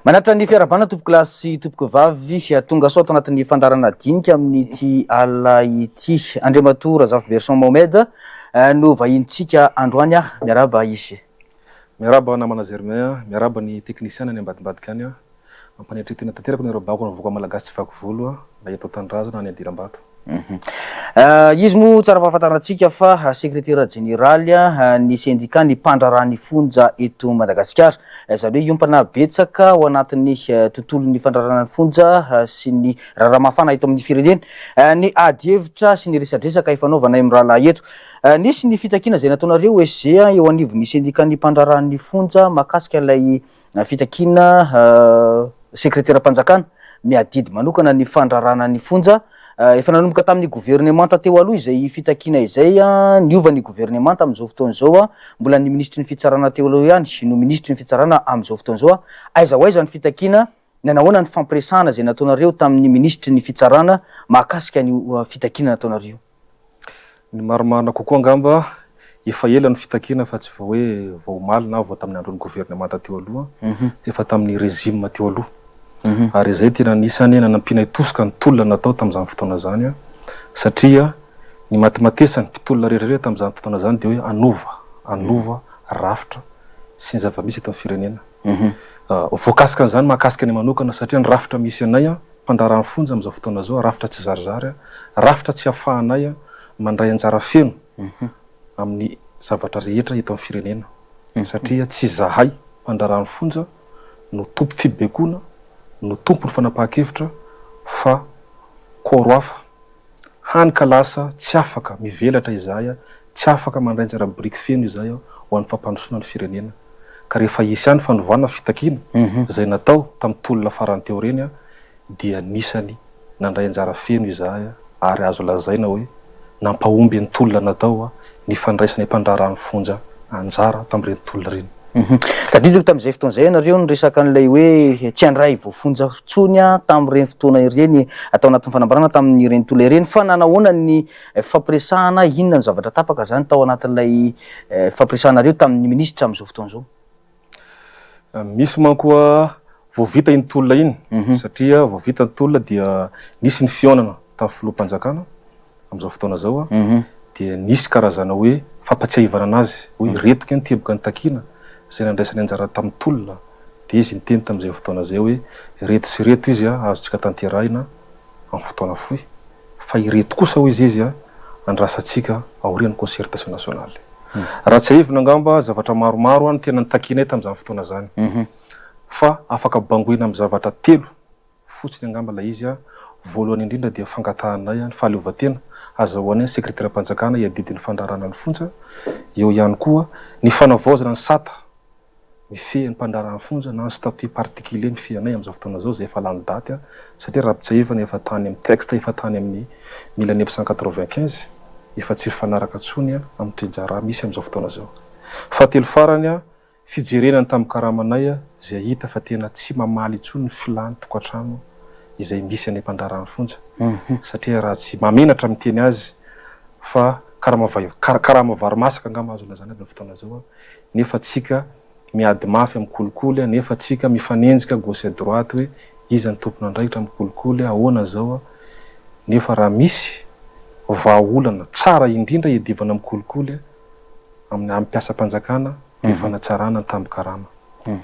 Manatitra ny fiarahabana tompokolahy sy tompokovavy tonga soa ato anatin'ny fandaharana dinika amin'ity alina ity. Andriamatoa Razafiberson Mohamed no vahinintsika androany. Miarahaba izy. Miarahaba namana Germain, miarahaba ny teknisiana any ambadimbadika any. Mampanetry tena tanteraka ny Robako ny vahoaka malagasy tsy vaky volo na eto an-tanindrazana na any Andilambato. Izy moa tsara fahafantarana antsika fa sekretera jeneraly ny sendika ny mpandraharaha ny fonja eto Madagasikara. Izany hoe hiompana betsaka ao anatin'ny tontolon'ny fandraharahana ny fonja sy ny raharaha mafana eto amin'ny firenena ny ady hevitra sy ny resadresaka ifanaovanay mirahalahy eto. Nisy ny fitakiana izay nataonareo SG eo anivon'ny sendikan'ny mpandraharaha ny fonja mahakasika ilay fitakiana sekreteram-panjakana miadidy manokana ny fandrarana ny fonja. Efa nanomboka tamin'ny governemanta teo aloha izay fitakiana izay, niova ny governemanta amin'izao fotoana izao, mbola ny minisitry ny fitsarana teo aloha ihany no minisitry ny fitsarana amin'izao fotoana izao. Aiza ho aiza ny fitakiana, nanahoana ny fampiresahana izay nataonareo tamin'ny minisitry ny fitsarana mahakasika an'io fitakiana nataonareo io? Ny marimarina kokoa angamba, efa ela ny fitakiana fa tsy vao hoe vao omaly na vao tamin'ny andron'ny governemanta teo aloha, fa efa tamin'ny régime teo aloha. Ary izay tena anisan'ny nanampianay tosika ny tolona natao tamin'izany fotoana izany, satria ny matimatesan'ny mpitolona rehetra rehetra tamin'izany fotoana izany dia hoe hanova, hanova rafitra sy ny zava-misy eto amin'ny firenena. Voakasika an'izany mahakasika anay manokana satria ny rafitra misy anay, Mpandraharaha ny fonja amin'izao fotoana izao, rafitra tsy zarizary, rafitra tsy ahafahanay mandray anjara feno amin'ny zavatra rehetra eto amin'ny firenena satria tsy izahay mpandraharaha ny fonja no tompo fibaikoana, no tompon'ny fanapahan-kevitra fa corps hafa. Hany ka lasa tsy afaka mivelatra izahay, tsy afaka mandray anjara biriky feno izahay ho an'ny fampandrosoana ny firenena. Ka rehefa hisy ihany fanovana fitakiana izay natao tamin'ny tolona farany teo ireny dia anisany nandray anjara feno izahay ary azo lazaina hoe nampahomby ny tolona natao ny fandraisanay mpandraharaha ny fonja anjara tamin'ireny tolona ireny. Tadidiko tamin'izay fotoana izay ianareo niresaka an'ilay hoe tsy handray voafonja intsony tamin'ireny fotoana ireny tao anatin'ny fanambarana tamin'ireny tolona ireny fa nanahoana ny fampiresahana, inona no zavatra tapaka izany tao anatin'ilay fampiresahanareo tamin'ny minisitra amin'izao fotoana izao? Misy manko vao vita iny tolona iny satria vao vita ny tolona dia nisy ny fihaonana tamin'ny filoham-panjakana amin'izao fotoana izao dia nisy karazana hoe fampatsiahivana anazy hoe ireto kay ny teboka nitakiana izay nandraisany anjara tamin'ny tolona dia izy niteny tamin'izay fotoana izay hoe ireto sy ireto izy azontsika tanterahina amin'ny fotoana fohy fa ireto kosa hoy izy izy andrasantsika aorian'ny concertation nationale. Raha tsiahivina angamba zavatra maromaro no tena nitakianay tamin'izany fotoana izany fa afaka bangoina amin'ny zavatra telo fotsiny angamba ilay izy, voalohany indrindra dia fangatahanay ny fahaleovantena azahoanay ny sekreteram-panjakana hiadidy ny fandraharahana ny fonja, eo ihany koa ny fanavaozana ny sata mifehy ny mpandraharaha ny fonja na ny statut particulier mifehy anay amin'izao fotoana izao izay efa lany daty satria raha tsiahivina efa tany amin'ny texte efa tany amin'ny 1995 efa tsy mifanaraka intsony amin'ny toe-draharaha misy amin'izao fotoana izao. Fahatelo farany, fijerena ny tambin-karamanay izay hita fa tena tsy mamaly intsony ny filàn'ny tokantrano izay misy any mpandraharaha ny fonja satria raha tsy mahamenatra miteny azy fa karama karama vary masaka angamba azo ilazana azy amin'ny fotoana izao nefa tsika miady mafy amin'ny kolikoly nefa tsika mifanenjika gauche à droite hoe iza ny tompon'andraikitra amin'ny kolikoly ahoana zao nefa raha misy vahaolana tsara indrindra hiadivana amin'ny kolikoly amin'ny mpiasam-panjakana dia fanatsarana ny tambin-karama.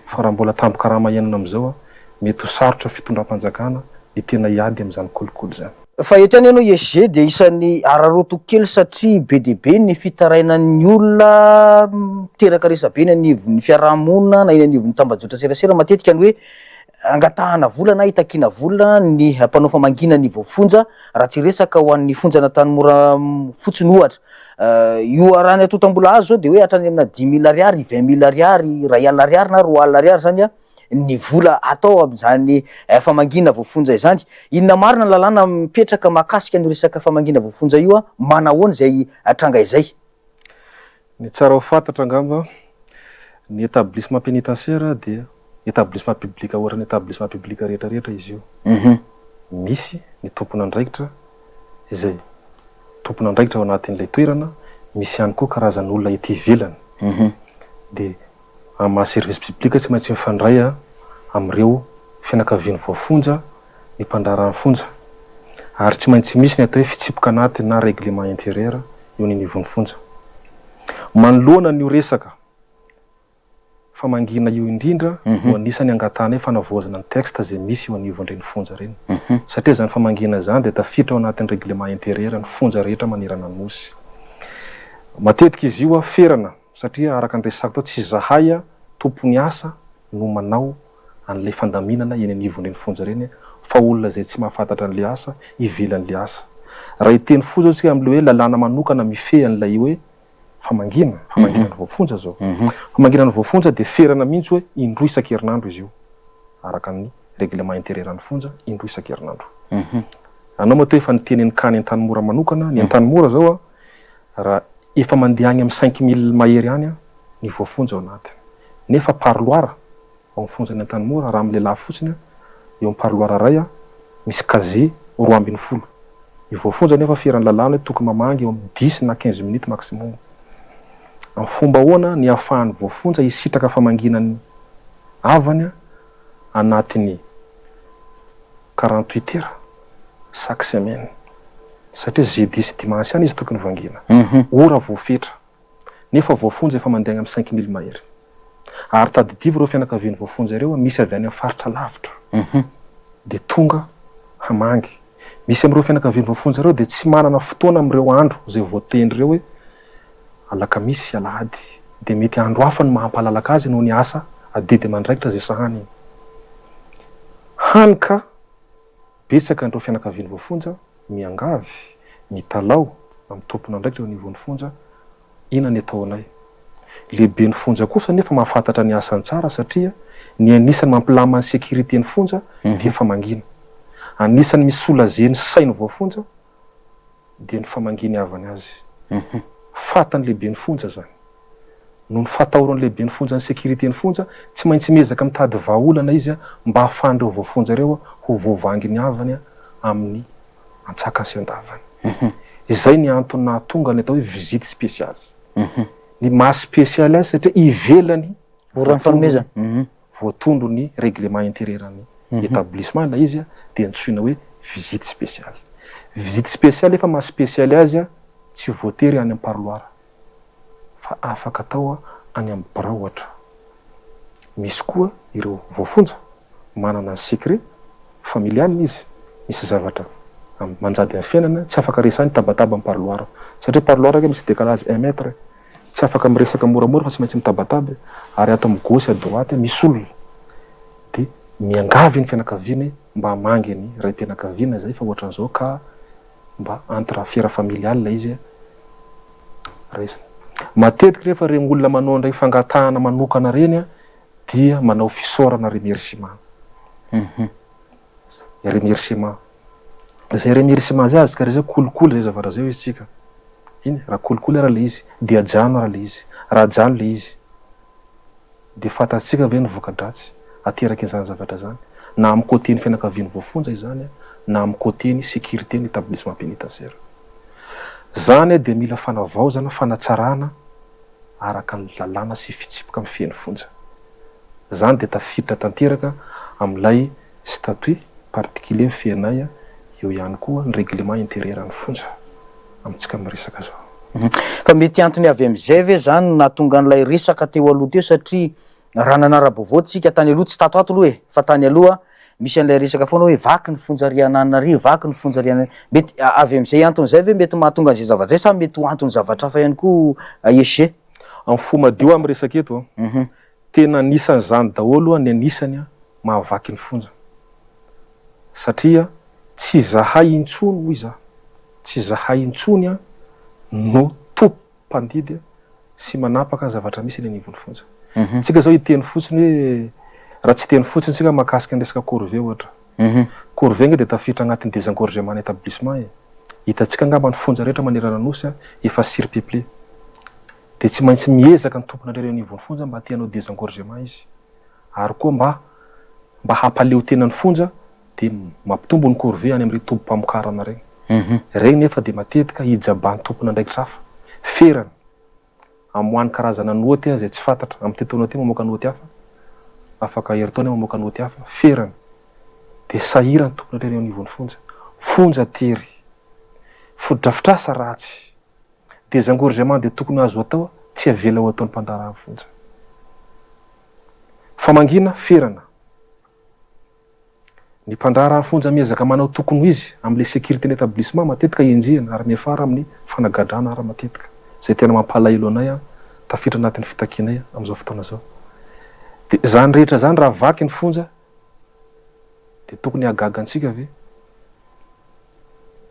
Fa raha mbola tambin-karama iainana amin'izao, mety ho sarotra fitondram-panjakana ny tena hiady amin'izany kolikoly izany. Fa eto ihany ianao ISG dia isan'ny araraotiko kely satria be dia be ny fitarainan'ny olona miteraka resabe eny anivon'ny fiarahamonina na eny anivon'ny tambajotra serasera matetika ny hoe angatahana vola na itakiana vola ny mpanao famangiana ny voafonja raha tsy hiresaka ho an'ny fonjan'Antanimora fotsiny ohatra. Io raha ny antontam-bola azo zao dia hoe hatrany amina 5000 ariary, 20000 ariary, 1000 ariary na 2000 ariary zany ny vola atao amin'izany famangiana voafonja izany. Inona marina ny lalàna mipetraka mahakasika an'io resaka famangiana voafonja io? Manahoana izay tranga izay? Ny tsara ho fantatra angamba, ny établissement pénitentiaire dia établissement public ohatran'ny établissement public rehetra rehetra izy io. Misy ny tompon'andraikitra izay tompon'andraikitra ao anatin'ilay toerana, misy ihany koa karazan'olona ety ivelany. Dia amin'ny maha service public tsy maintsy mifandray. amin'ireo fianakavian'ny voafonja ny mpandraharahan'ny fonja ary tsy maintsy misy ny atao hoe fitsipika anatiny na règlement intérieur eo anivon'ny fonja. Manoloana an'io resaka famangiana io indrindra no anisan'ny angatahanay fanavaozana ny texte izay misy eo anivon'ireny fonja ireny satria izany famangiana izany dia tafiditra ao anatin'ny règlement intérieur ny fonja rehetra manerana ny Nosy. Matetika izy io ferana satria araka ny resako teo tsy izahay tompon'ny asa no manao an'ilay fandaminana eny anivon'ireny fonja ireny fa olona izay tsy mahafantatra an'ilay asa ivelan'ilay asa. Raha hiteny fohy izao isika amin'ilay hoe lalàna manokana mifehy an'ilay hoe famangiana, famangiana ny voafonja izao. Famangiana ny voafonja dia ferana mihitsy hoe indroa isan-kerinandro izy io, araka ny règlement intérieur ny fonja, indroa isan-kerinandro. Anao matoa efa niteny ny cas ny Antanimora manokana, ny Antanimora izao raha efa mandeha agny amin'ny 5000 mahery any ny voafonja ao anatiny. Nefa parloir ao amin'ny fonjan'i Antanimora, raha amin'ny lehilahy fotsiny, eo amin'ny parloir iray misy casier 12. Ny voafonja nefa feran'ny lalàna hoe tokony mamangy eo amin'ny dix na quinze minutes maximum. Amin'ny fomba ahoana ny ahafahan'ny voafonja hisitraka famangiana ny havany anatin'ny 48 heures chaque semaine? Satria jeudi sy dimanche ihany izy tokony vangiana. Ora voafetra. Nefa voafonja efa mandeha any amin'ny 5000 mahery. Ary tadidivo ireo fianakavian'ny voafonja ireo misy avy any amin'ny faritra lavitra dia tonga hamangy. Misy amin'ireo fianakavian'ny voafonja ireo dia tsy manana fotoana amin'ireo andro izay voatendry ireo hoe alakamisy sy alahady. Dia mety andro hafa no mahampalalaka azy noho ny asa adidy amandraikitra izay sahaniny. Hany ka betsaka an'ireo fianakavian'ny voafonja miangavy, mitalaho amin'ny tompon'andraikitra eo anivon'ny fonja, inona ny ataonay? Lehiben'ny fonja kosa anefa mahafantatra ny asany tsara satria ny anisan'ny mampilama ny sécurité ny fonja dia famangiana. Anisan'ny mi-soulager ny sain'ny voafonja dia ny famangiany havany azy. Fatan'ny lehiben'ny fonja izany. Noho ny fahatahoran'ny lehiben'ny fonja ny sécurité ny fonja, tsy maintsy miezaka mitady vahaolana izy mba hahafahan'ireo voafonja ireo ho voavangin'ny havany amin'ny antsakany sy andavany. Izay ny antony nahatonga ny atao hoe visite spéciale. Ny maha spéciale azy satria ivelany Ora fanomezana. Voatondro ny règlement intérieur ny établissement ilay izy dia antsoina hoe visite spéciale. Visite spéciale efa maha spéciale azy tsy voatery any amin'ny parloir fa afaka atao any amin'ny birao ohatra. Misy koa ireo voafonja manana ny secret familial izy, misy zavatra manjady amin'ny fiainana tsy afaka resahiny tabataba amin'ny parloir satria parloir ange misy décalage un mètre tsy afaka miresaka moramora fa tsy maintsy mitabataba ary ato amin'ny gauche à droite misy olona dia miangavy ny fianakaviana hoe mba hamangy ny raim-pianakaviana izay fa ohatran'izao ka mba entre affaire familiale izy raisina. Matetika rehefa ireny olona manao an'ireny fangatahana manokana ireny dia manao fisaorana remerciement. Remerciement. Izay remerciement izay azontsika raisina hoe kolikoly izay zavatra izay hoy isika. Iny, raha kolikoly ara ilay izy, dia ajano ara ilay izy. Raha ajano ilay izy, dia fantatsika ve ny voka-dratsy aterakin'izany zavatra izany, na amin'ny côté ny fianakavian'ny voafonja izany, na amin'ny côté ny sécurité ny établissement pénitentiaire. Izany dia mila fanavaozana, fanatsarana araka ny lalàna sy fitsipika mifehy ny fonja. Izany dia tafiditra tanteraka amin'ilay statut particulier mifehy anay, eo ihany koa ny règlement intérieur ny fonja amintsika miresaka izao. Fa mety antony avy amin'izay ve izany no nahatonga an'ilay resaka teo aloha teo satria raha nanara-baovao tsika tany aloha, tsy tato ato aloha e, fa tany aloha misy an'ilay resaka foana hoe vaky ny fonja ry ananona ry, vaky ny fonja ry ananona, mety avy amin'izay antony izay ve mety mahatonga an'izay zavatra izay sa mety ho antony zavatra hafa ihany koa SG? Amin'ny fo madio aho miresaka eto an, tena anisan'izany daholo ny anisany mahavaky ny fonja satria tsy izahay intsony hoy za, tsy izahay intsony no tompo-mpandidy sy manapaka ny zavatra misy eny anivon'ny fonja. Tsika zao hiteny fotsiny hoe raha tsy hiteny fotsiny tsika mahakasika ny resaka corvée ohatra. Corvée ange dia tafiditra agnatin'ny désengorgement ny établissement e. Hitantsika angamba ny fonja rehetra manerana ny Nosy efa surpeuplé. Dia tsy maintsy miezaka ny tompon'andraikitra eo anivon'ny fonja mba te hanao désengorgement izy. Ary koa mba mba hampaleo tena ny fonja dia mampitombo ny corvée any amin'ireny tobim-pamokarana ireny. Ireny nefa dia matetika hijabahan'ny tompon'andraikitra hafa. Ferana. Amoahany karazana note izay tsy fantatra. Amin'ity taona ity mamoaka note hafa. Afaka herintaona mamoaka naoty hafa, ferana. Dia sahirana ny tompon'andraikitra eo anivon'ny fonja. Fonja tery. Fotodrafitrasa ratsy. Désengorgement dia tokony azo atao, tsy avela ho ataon'ny mpandraharaha ny fonja. Famangiana, ferana. Ny mpandraharaha fonja miezaka manao tokony ho izy amin'ilay sécurité ny établissement matetika enjehina ary miafara amin'ny fanagadrana ary matetika. Izay tena mampalahelo anay an, tafiditra anatin'ny fitakianay amin'izao fotoana izao. Dia izany rehetra izany raha vaky ny fonja dia tokony hahagaga antsika ve?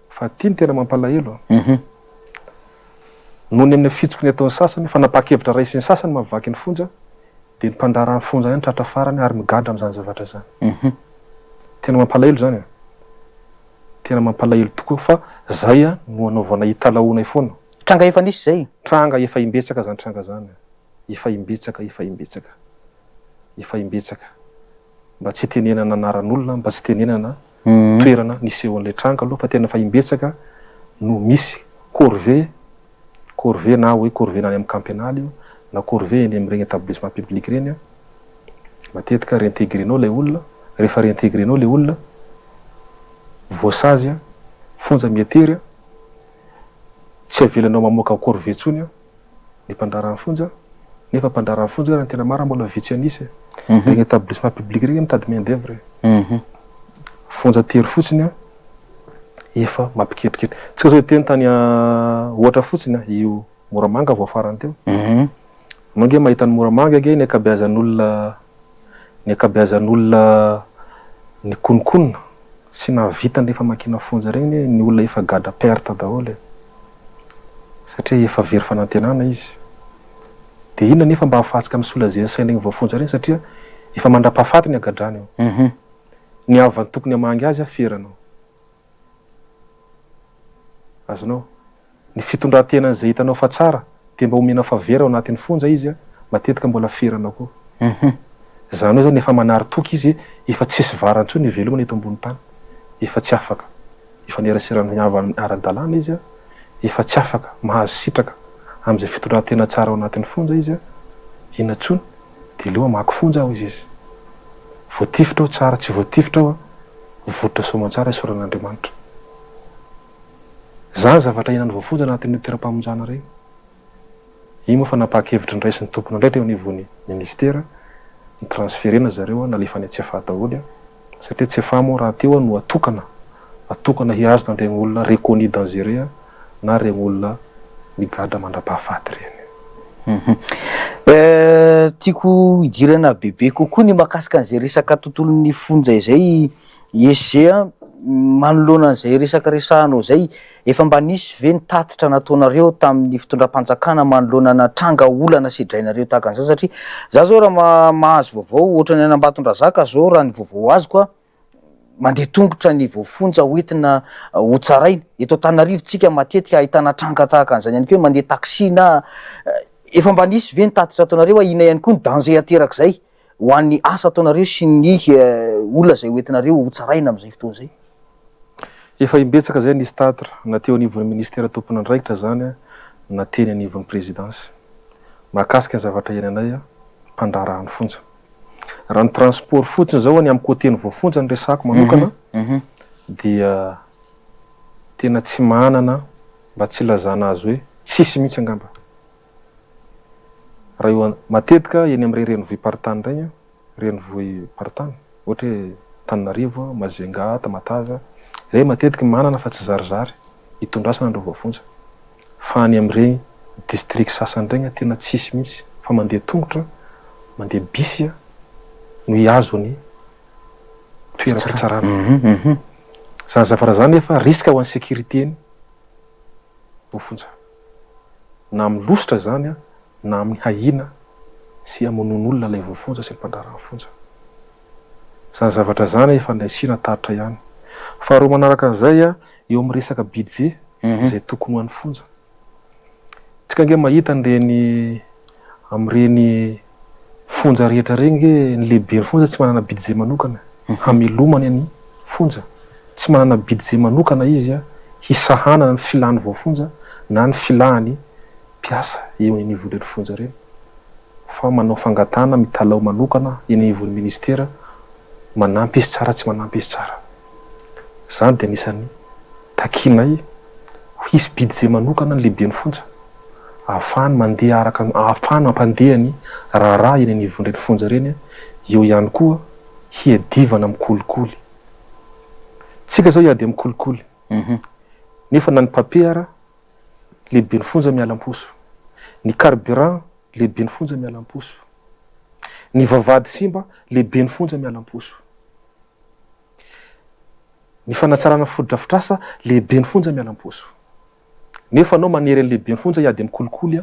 Fa ity no tena mampalahelo an. Noho ny amin'ny fitsiky ny ataon'ny sasany, fanapahan-kevitra raisin'ny sasany mahavaky ny fonja, dia ny mpandraharaha ny fonja ihany tratra farany ary migadra amin'izany zavatra izany. Tena mampalahelo izany an. Tena mampalahelo tokoa fa zay an no anaovanay italahoanay foana. Tranga efa nisy izay? Tranga efa imbetsaka izany tranga izany an. Efa imbetsaka, efa imbetsaka. Efa imbetsaka. Mba tsy itenenana anaran'olona, mba tsy itenenana toerana nisehoan'ilay tranga aloha fa tena efa imbetsaka no misy corvée, corvée na hoe corvée na any amin'ny camp pénal io na corvée eny amin'ireny établissement public ireny an, matetika réintégrer-nao ilay olona, rehefa réintégrer-nao ilay olona, voasazy an, fonja miha-tery an, tsy avelanao mamoaka corvée intsony an. ny mpandraharaha ny fonja, nefa mpandraharaha ny fonja raha ny tena marina mbola vitsy an'isa e. Regny établissement public regny mitady main d'oeuvre e. Fonja tery fotsiny an, efa mampiketriketra. Tsika zao hiteny tany ohatra fotsiny an, io Moramanga vao farany teo. Anao ange mahita an'i Moramanga ange ny ankabeazan'olona ny ankabeazan'olona nikononkonona sy nahavita an'ireny famakiana fonja ireny anie ny olona efa gadra perte daholo e! Satria efa very fanantenana izy. Dia inona anefa mba ahafahantsika mi-soulager ny sain'ireny voafonja ireny satria efa mandra-pahafaty ny hagadrana eo. Ny havany tokony hamangy azy aferana ao. Azonao? Ny fitondran-tenany izay hitanao fa tsara dia mba omena faveur ao anatin'ny fonja izy matetika mbola ferana koa. Izany hoe izany efa manary toky izy efa tsisy vara intsony hivelomana eto ambony tany. Efa tsy afaka hifaneraserana havany ara-dalàna izy, efa tsy afaka mahazo sitraka amin'izay fitondran-tena tsara ao anatin'ny fonja izy, inona intsony? Dia aleo hamaky fonja aho hoy izy. Voatifitra aho tsara, tsy voatifitra aho, vototra soamantsara isaorana an'Andriamanitra. Zany zavatra iainan'ny voafonja anatin'io toeram-pamonjana ireny. Iny moa fanapahan-kevitry ny raisin'ny tompon'andraikitra eo anivon'ny ministera, ni-transferena zareo, nalefa any Tsiafahy daholo, satria Tsiafahy moa rahateo no atokana, atokana hihazona an'ireny olona reconnu dangereux na ireny olona migadra mandra-pahafaty ireny. Tiako hidirana bebe kokoa ny mahakasika an'izay resaka tontolon'ny fonja izay ISG a, manoloana an'izay resaka resahanao izay, efa mba nisy ve ny tatitra nataonareo tamin'ny fitondram-panjakana manoloana ana tranga olana sedrainareo tahaka an'izao satria za zao raha mahazo vaovao ohatran'ny any Ambatondrazaka zao raha ny vaovao azoko a, mandeha tongotra ny voafonja hoentina hotsaraina, eto Antananarivo tsika matetika ahitana tranga tahaka an'izany ihany koa hoe mandeha taxi na efa mba nisy ve ny tatitra ataonareo hoe inona ihany koa ny danger aterak'izay? ho an'ny asa ataonareo sy ny olona izay hoentinareo hotsaraina amin'izay fotoana izay? Efa imbetsaka izay nisy tatitra, na teo anivon'ny minisitera tompon'andraikitra izany na teny anivon'ny prezidansy, mahakasika ny zavatra iainanay mpandraharaha ny fonja. Raha ny transport fotsiny izao ny amin'ny côté ny voafonja no resahako manokana dia tena tsy manana mba tsy ilazana azy hoe tsisy mihitsy angamba. Raha eo matetika eny amin'ireny renivohi-paritany ireny, renivohi-paritany, ohatra hoe Antananarivo, Majunga, Tamatave, ireny matetika manana fa tsy zarizary hitondrasana an'ireo voafonja. Fa any amin'ireny district sasany ireny tena tsisy mihitsy fa mandeha tongotra, mandeha bus no hihazo ny toeram-pitsarana. Izany zavatra izany nefa risque ho an'ny sécurité-ny. voafonja. Na amin'ny lositra izany na amin'ny hahiana sy hamonoan'olona ilay voafonja sy ny mpandraharaha ny fonja. Izany zavatra izany efa nasiana taritra ihany. Faharoa manaraka an'izay, eo amin'ny resaka budget izay tokony ho an'ny fonja. Tsika ange mahita an'ireny amin'ireny fonja rehetra ireny nge ny lehiben'ny fonja tsy manana budget manokana hamelomany ny fonja, tsy manana budget manokana izy hisahanana ny filan'ny voafonja na ny filan'ny mpiasa eo anivon'ireny fonja ireny. fa manao fangatahana mitalaho manokana eny anivon'ny ministera manampy izy tsara tsy manampy izy tsara. Izany dia anisan'ny takianay hisy budget manokana ny lehiben'ny fonja ahafahany mandeha araka ahafahany mampandeha ny raharaha eny anivon'ireny fonja ireny, eo ihany koa hiadivana amin'ny kolikoly. Tsika izao hiady amin'ny kolikoly nefa na ny papier ara lehiben'ny fonja miala am-poso, ny carburant lehiben'ny fonja miala am-poso, ny vavahady simba lehiben'ny fonja miala am-poso, ny fanatsarana fotodrafitrasa lehiben'ny fonja miala am-poso. Nefa anao manery an'ny lehiben'ny fonja hiady amin'ny kolikoly,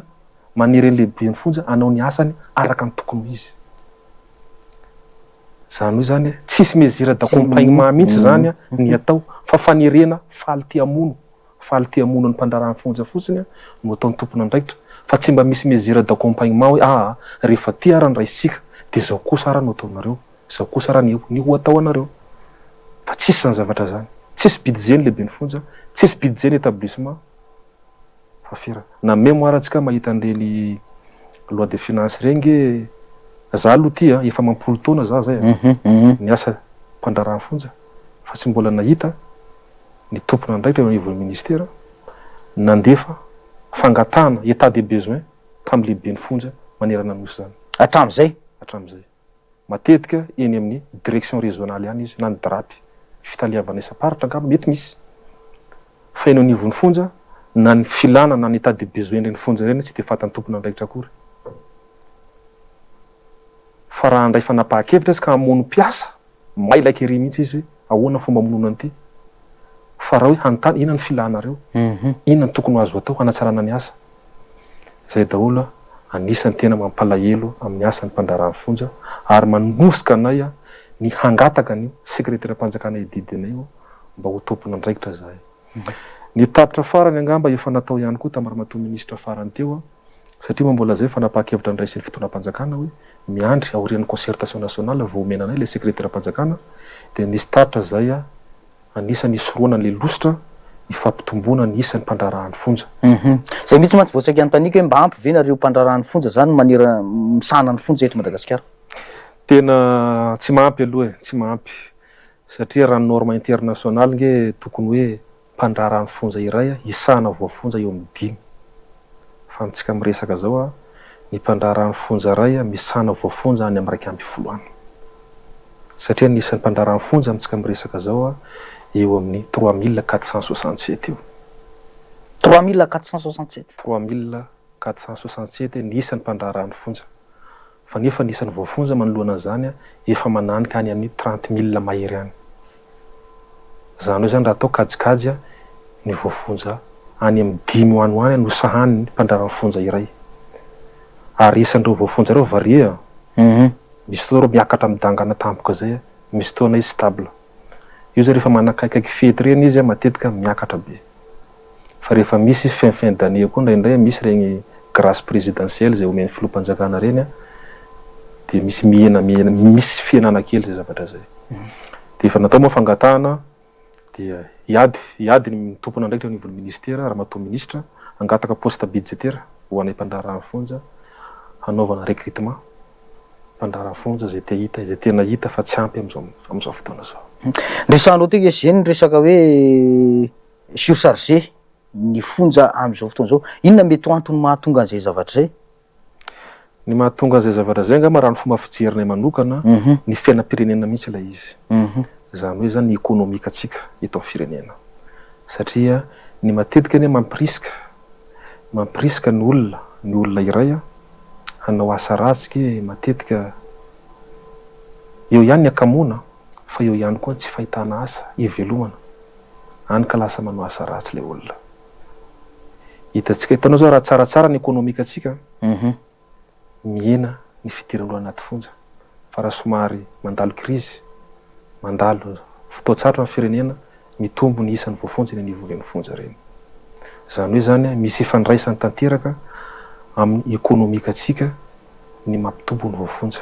manery an'ny lehiben'ny fonja hanao ny asany araka ny tokony ho izy. Izany hoe izany tsisy mesure d'accompagnement mihitsy izany ny atao fa fanerena faly te hamono. Faly te hamono ny mpandraharaha ny fonja fotsiny no ataon'ny tompon'andraikitra fa tsy mba misy mesure d'accompagnement hoe aa rehefa ty ara ny raisitsika dia zao kosa ara no ataonareo, zao kosa ara ny ny ho atao anareo. Fa tsisy zany zavatra zany. Tsisy budget ny lehiben'ny fonja, tsisy budget ny établissement fa fiera. Na meme ara tsika mahita an'ireny loi de finance ireny nge za aloha ty a efa amam-polo taona za zay a niasa mpandraharaha ny fonja fa tsy mbola nahita ny tompon'andraikitra eo anivon'ny ministera nandefa fangatahana état des besoins tamin'ny lehiben'ny fonja manerana ny Nosy izany. Hatramin'izay? Hatramin'izay. Matetika eny amin'ny direction régionale ihany izy na ny DRAP, fitaleavana isam-paritra angamba mety misy. Fa eny anivon'ny fonja na ny filana na ny état des besoins ireny fonja ireny tsy dia fantan'ny tompon'andraikitra akory. Fa raha handray fanapahan-kevitra izy ka hamono mpiasa Mailaka ery mihitsy izy hoe ahoana ny fomba hamonoana an'ity. Fa raha hoe hanontany inona ny filanareo, inona no tokony ho azo atao hanatsarana ny asa. Izay daholo anisan'ny tena mampalahelo amin'ny asan'ny mpandraharaha ny fonja ary manosika anay ny hangataka an'io sekreteram-panjakana hididy anay io mba ho tompon'andraikitra izahay. Ny tatitra farany angamba efa natao ihany koa tamin'ny ramatoa minisitra farany teo satria moa mbola izay fanapahan-kevitra noraisin'ny fitondram-panjakana hoe miandry aorian'ny concertation nationale vao omena anay ilay sekreteram-panjakana dia nisy tatitra izay anisan'ny hisorohana an'ilay lositra ny fampitomboana ny isan'ny mpandraharahan'ny fonja. Izay mihitsy mantsy vao saika anontaniako hoe mba ampy ve nareo mpandraharahan'ny fonja izany manera misahana ny fonja eto Madagasikara? Tena tsy mahampy aloha e, tsy mahampy satria raha ny norme internationale nge tokony hoe mpandraharaha ny fonja iray hisahana voafonja eo amin'ny dimy. Fa amintsika miresaka zao ny mpandraharaha ny fonja iray misahana voafonja any amin'ny 11 any. Satria ny isan'ny mpandraharaha ny fonja amintsika miresaka zao eo amin'ny 3467 eo. 3467. 3467 ny isan'ny mpandraharaha ny fonja. Fa nefa ny isan'ny voafonja manoloana an'izany efa mananika any amin'ny 30 mille mahery any. Izany hoe izany raha atao kajikajy ny voafonja any amin'ny dimy ho any ho any no sahanin'ny mpandraran'ny fonja iray. Ary isan'ireo voafonja ireo varie an! Misy fotoana ireo miakatra midangana tampoka izay, misy fotoana izy stable. Io zao rehefa manakaikaiky fety ireny izy matetika miakatra be. Fa rehefa misy fin fin d'année koa indraindray misy regny grace présidentielle izay omen'ny filoham-panjakana ireny dia misy mihena mihena misy fihenana kely izay zavatra izay. Dia efa natao moa fangatahana dia hiady hiady ny tompon'andraikitra eo anivon'ny ministera ramatoa minisitra hangataka poste budgétaire ho anay mpandraharahan'ny fonja hanaovana recrutement mpandraharaha fonja izay te hita izay tena hita fa tsy ampy amin'izao amin'izao fotoana izao. Resahanao teo SG ny resaka hoe surchargé ny fonja amin'izao fotoana izao. Inona mety ho antony mahatonga an'izay zavatra izay? Ny mahatonga an'izay zavatra izay angamba raha ny fomba fijerinay manokana, ny fiainam-pirenena mihitsy ilay izy. Izany hoe izany ny ekonomikantsika eto amin'ny firenena. Satria ny matetika anie mampirisika, mampirisika ny olona, ny olona iray hanao asa ratsy ke matetika eo ihany ny hakamoana fa eo ihany koa ny tsy fahitana asa hivelomana. Any ka lasa manao asa ratsy ilay olona. Hitantsika, hitanao zao raha tsaratsara ny ekonomikantsika, mihena ny fidiran'olona anaty fonja. Fa raha somary mandalo krizy, mandalo fotoan-tsarotra ny firenena, mitombo ny isan'ny voafonja eny anivon'ireny fonja ireny. Izany hoe izany misy ifandraisany tanteraka amin'ny ekonomikantsika ny mampitombo ny voafonja.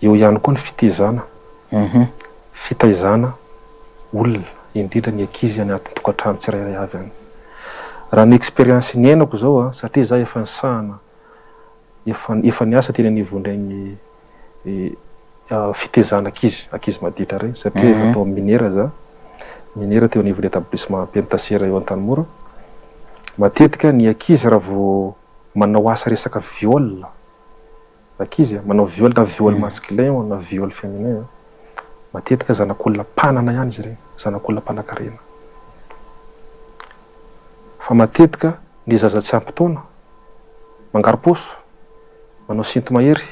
Eo ihany koa ny fitezana, fitaizana olona, indrindra ny ankizy any anatin'ny tokantrano tsirairay avy any. Raha ny expérience niainako izao, satria izaho efa nisahana. Efa efa niasa teny anivon'ireny fitezana ankizy, ankizy maditra ireny satria efa tao amin'ny minera za, minera teo anivon'ny établissement pénitentiaire eo Antanimora. Matetika ny ankizy raha vao manao asa resaka viol, ankizy a, manao viol na viol masculin io na viol féminin a, matetika zanak'olona mpanana ihany izy ireny, zanak'olona mpanankarena. Fa matetika ny zaza tsy ampy taona, mangaro-paosy, manao sinto-mahery,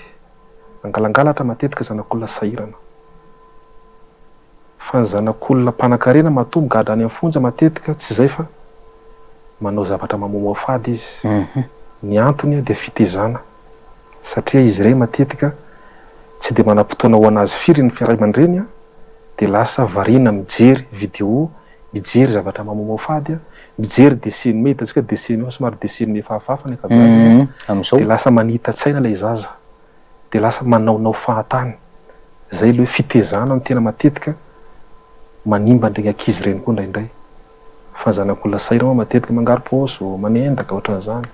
mangalangalatra matetika zanak'olona sahirana. Fa ny zanak'olona mpanankarena matoa migadra any amin'ny fonja matetika tsy izay fa manao zavatra mamoamoafady izy. Ny antony dia fitezana satria izy ireny matetika tsy dia manam-potoana ho an'azy firy ny ray aman-dreny dia lasa variana mijery vidéo, mijery zavatra mamoamoafady, mijery dessin animé, hitantsika dessin animé fa somary dessin animé efa hafahafa ny ankabeazany dia lasa manita-tsaina ilay zaza. dia lasa manaonao fahatany. Zay ilay hoe fitezana no tena matetika manimba an'ireny ankizy ireny koa indraindray. Fa ny zanak'olona sahirana moa matetika mangaro-paosy, manendaka, ohatran'izany.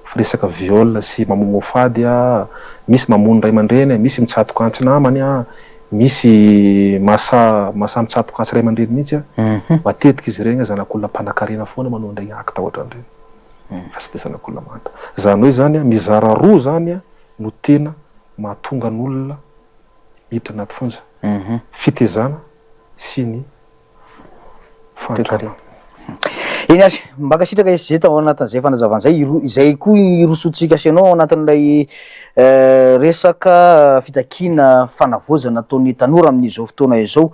Fa resaka viol sy mamomoa fady a, misy mamono ray aman-dreny a, misy mitsatoka antsy namany a, misy mahasahy mahasahy mitsatoka antsy ray aman-dreny mihitsy a. Matetika izy ireny zanak'olona mpanankarena foana manao an'ireny acte ohatran'ireny. Fa tsy dia zanak'olona mahantra. Izany hoe izany a, mizara roa izany a. no tena mahatonga ny olona miditra anaty fonja, fitezana sy ny fahantrana. Eny ary, mankasitraka SG tao anatin'izay fanazavana izay, iro- izay koa irosoantsika sy ianao ao anatin'ilay resaka fitakiana fanavaozana ataon'ny tanora amin'izao fotoana izao.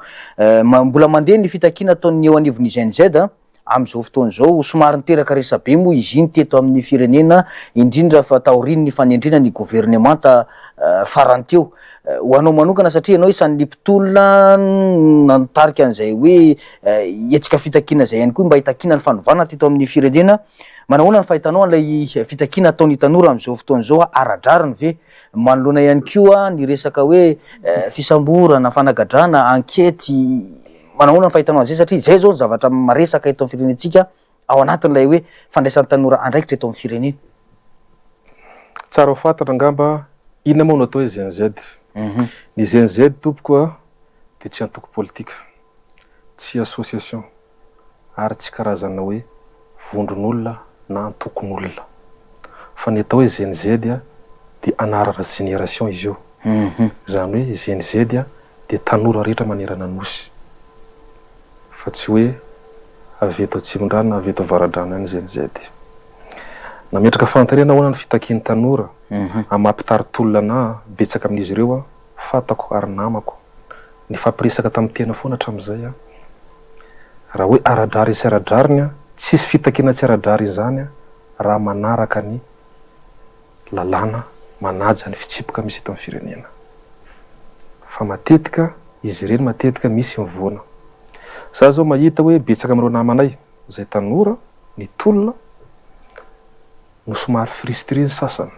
Ma- mbola mandeha ny fitakiana ataon'ny eo anivon'ny Gen Z an. Amin'izao fotoana izao, somary niteraka resabe moa izy iny teto amin'ny firenena, indrindra fa taorian'ny fanendrena ny governemanta farany teo. Ho anao manokana, satria ianao isan'ny mpitolona nitarika an'izay hoe hetsika fitakiana izay ihany koa mba hitakiana ny fanovana teto amin'ny firenena, manahoana ny fahitanao an'ilay fitakiana ataon'ny tanora amin'izao fotoana izao, ara-drariny ve? Manoloana ihany koa ny resaka hoe fisamborana, fanagadrana, ankety. Manahoana ny fahitanao an'izay satria izay izao ny zavatra maresaka eto amin'ny firenentsika ao anatin'ilay hoe fandraisan'ny tanora andraikitra eto amin'ny firenena. Tsara ho fantatra angamba inona moa no atao hoe Gen Z. Ny Gen Z tompoko a dia tsy antoko politika, tsy association ary tsy karazana hoe vondron'olona na antokon'olona. Fa ny atao hoe Gen Z dia anarana génération izy io. Izany hoe Gen Z dia tanora rehetra manerana ny Nosy. Fa tsy hoe avy eto Atsimondrano na avy eto Avaradrano ihany Gen Z. Nametraka fanontaniana ahoana ny fitakian'ny tanora amin'ny maha mpitari-tolona anà, betsaka amin'izy ireo aho, fantako ary namako. Nifampiresaka tamin'ny tena foana hatramin'izay aho. Raha hoe ara-drariny sy ara-drariny, tsisy fitakiana tsy ara-drariny izany raha manaraka ny lalàna manaja ny fitsipika misy eto amin'ny firenena. Fa matetika izy ireny matetika misy mivoana. Za zao mahita hoe betsaka amin'ireo namanay izay tanora nitolona no somary frustré ny sasany.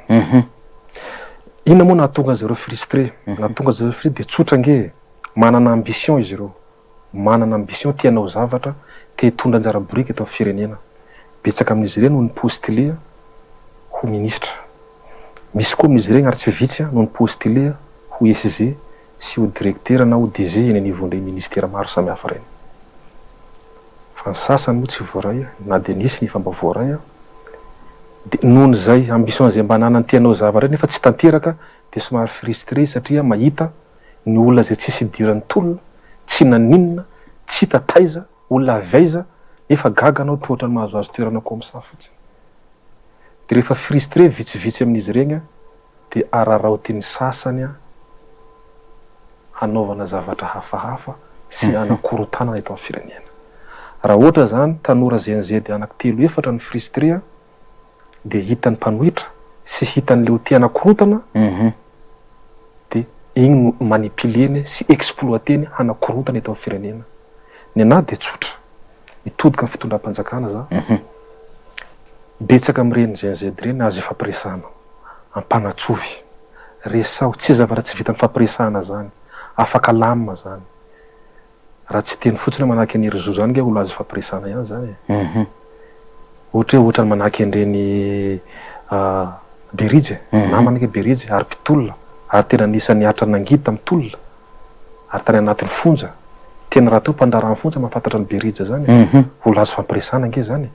Inona moa nahatonga azy ireo frustré? Nahatonga azy ireo frustré dia tsotra ange e! Manana ambition izy ireo. Manana ambition te hanao zavatra, te hitondra anjara biriky eto amin'ny firenena. Betsaka amin'izy ireny no ni-postuler ho ministra. Misy koa amin'izy ireny ary tsy vitsy no ni-postuler ho SG sy ho directeur na ho DG eny anivon'ireny ministera maro samihafa ireny. Fa ny sasany moa tsy voaray na dia nisy ny efa mba voaray dia noho izay ambition izay mba ananany te hanao zavatra nefa tsy tanteraka dia somary frustré satria mahita ny olona izay tsisy idiran'ny tolona, tsy naninona, tsy hita taiza, olona avy aiza, nefa gaga anao toa ohatran'ny mahazoazo toerana comme ça fotsiny. Dia rehefa frustré vitsivitsy amin'izy ireny dia araraotin'ny sasany hanaovana zavatra hafahafa sy hanakorontanana eto amin'ny firenena. Raha ohatra izany tanora Gen Z anaky telo efatra no frustré dia hitan'ny mpanohitra sy hitan'ny leo te hanakorontana dia igny no manipuler-ny sy exploiter-ny hanakorontana eto amin'ny firenena. Ny anah dia tsotra, mitodika amin'ny fitondram-panjakana za, betsaka amin'ireny Gen Z ireny azo ifampiresahana, ampanatsovy, resaho, tsy zavatra tsy vitan'ny fampiresahana zany, afaka alamina zany. Raha tsy teny fotsiny manahaka an'i Herizo zany nge olo azo ifampiresahana ihany zany e. Ohatra hoe ohatrany manahaka an'ireny. Berija e, namana ange Berija ary mpitolona ary tena anisan'ny niaritra nangidy tamin'ny tolona ary tany anatin'ny fonja, tena rahateo mpandraharahan'ny fonja mahafantatra an'i Berija zany e, olona azo fampiresahana ange zany e.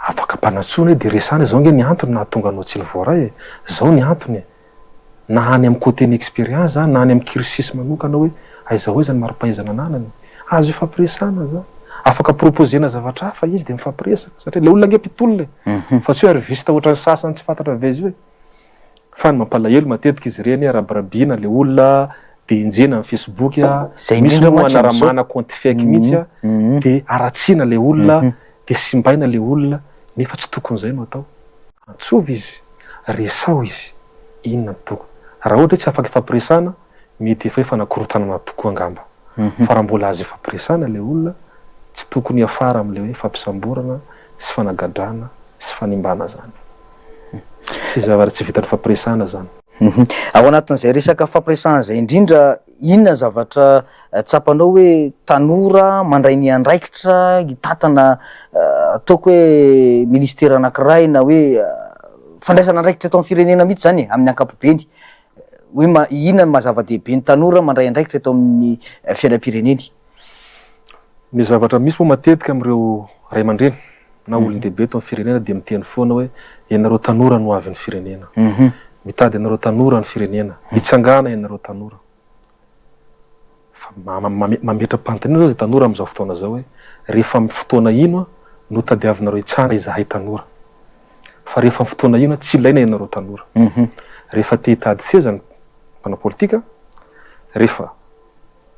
Afaka ampanantsoina hoe dia resahana izao ange ny antony nahatonga anao tsy nivoaray e, zao ny antony e. Na any amin'ny côté ny expérience zany na any amin'ny cursus manokana hoe aiza ho aiza ny mari-pahaizana ananany. Azo ifampiresahana zany. Afaka proposer-na zavatra hafa izy dia mifampiresaka satria ilay olona ange mpitolona e. Fa tsy hoe arriviste ohatran'ny sasany tsy fantatra avy aiza io e. Fa ny mampalahelo matetika izy ireny rabirabiana ilay olona dia enjehina amin'ny facebook, Zay misy indrindra moa mantsy amin'izao. anaramana compte fake mihitsy dia haratsiana ilay olona dia simbaina ilay olona nefa tsy tokony izay no atao. Antsovy izy, resaho izy, inona no tokony. Raha ohatra hoe tsy afaka ifampiresahana, mety efa hoe fanakorontanana tokoa angamba. Fa raha mbola azo ifampiresahana ilay olona, tsy tokony hiafara amin'ilay hoe fampisamborana sy fanagadrana sy fanimbana izany. Tsy zavatra tsy vitan'ny fampiresahana izany. Ao anatin'izay resaka fampiresahana izay indrindra, inona ny zavatra tsapanao hoe tanora mandray ny andraikitra hitantana ataoko hoe ministera anankiray na hoe fandraisana andraikitra eto amin'ny firenena mihitsy izany e, amin'ny ankapobeny? Hoe inona no maha zava-dehibe ny tanora mandray andraikitra eto amin'ny fiainam-pireneny? Ny zavatra misy moa matetika amin'ireo ray aman-dreny na olon-dehibe eto amin'ny firenena dia miteny foana hoe ianareo tanora no hoavin'ny firenena. Mitady anareo tanora ny firenena. Mitsangàna ianareo tanora. Fa mametra-panontaniana zao izay tanora amin'izao fotoana izao hoe rehefa amin'ny fotoana ino no tadiavinareo hitsara izahay tanora? Fa rehefa amin'ny fotoana ino tsy ilaina ianareo tanora? Rehefa te hitady seza ny mpanao politika, rehefa